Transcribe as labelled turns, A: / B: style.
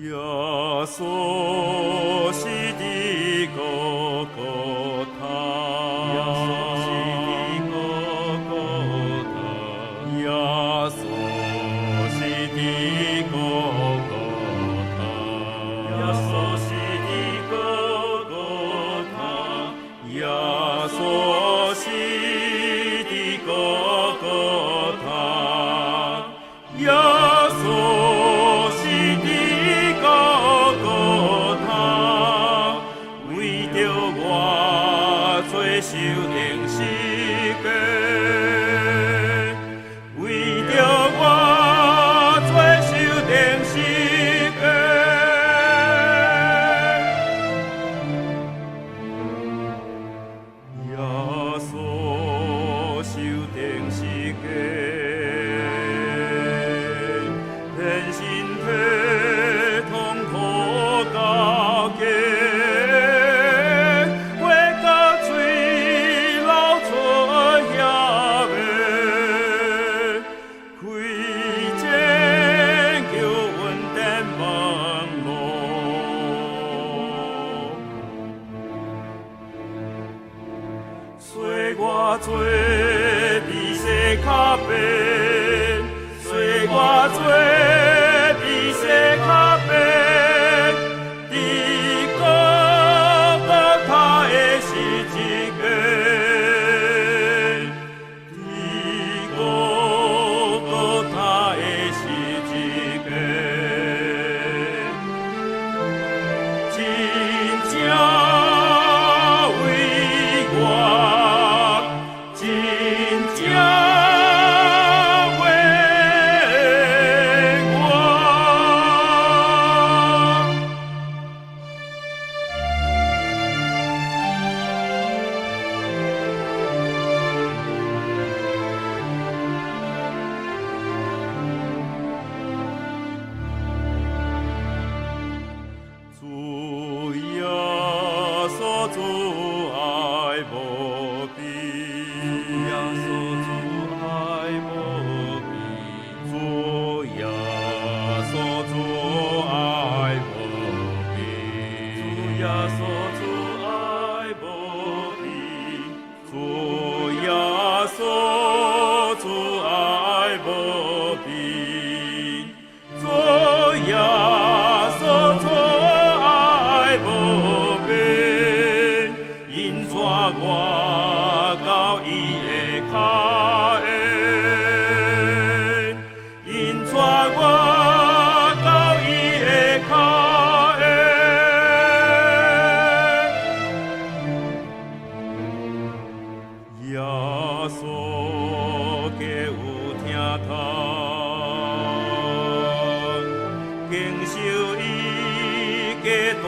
A: 耶穌死佇各各他，耶穌死佇各各他，耶穌死佇各各他，耶穌死佇各各他，耶穌死佇各各他，耶穌死佇各各他，為著我罪受釘十架，為著我罪受釘十架。耶穌受釘十架，天身體痛苦交加，血甲水流出遐个，開拯救阮電門路。洗我罪比雪較白，洗我罪比雪較白，佇各各他的十字架，佇各各他的十字架，真正為我，真正為我。主耶穌，主愛無比，耶穌主愛無比，主耶穌主愛無比，主耶穌主愛無比，主耶穌主愛無比，主耶穌主愛無比，引帶我到伊的跤下，引帶我到伊的跤下。耶穌加有疼痛，經受伊加大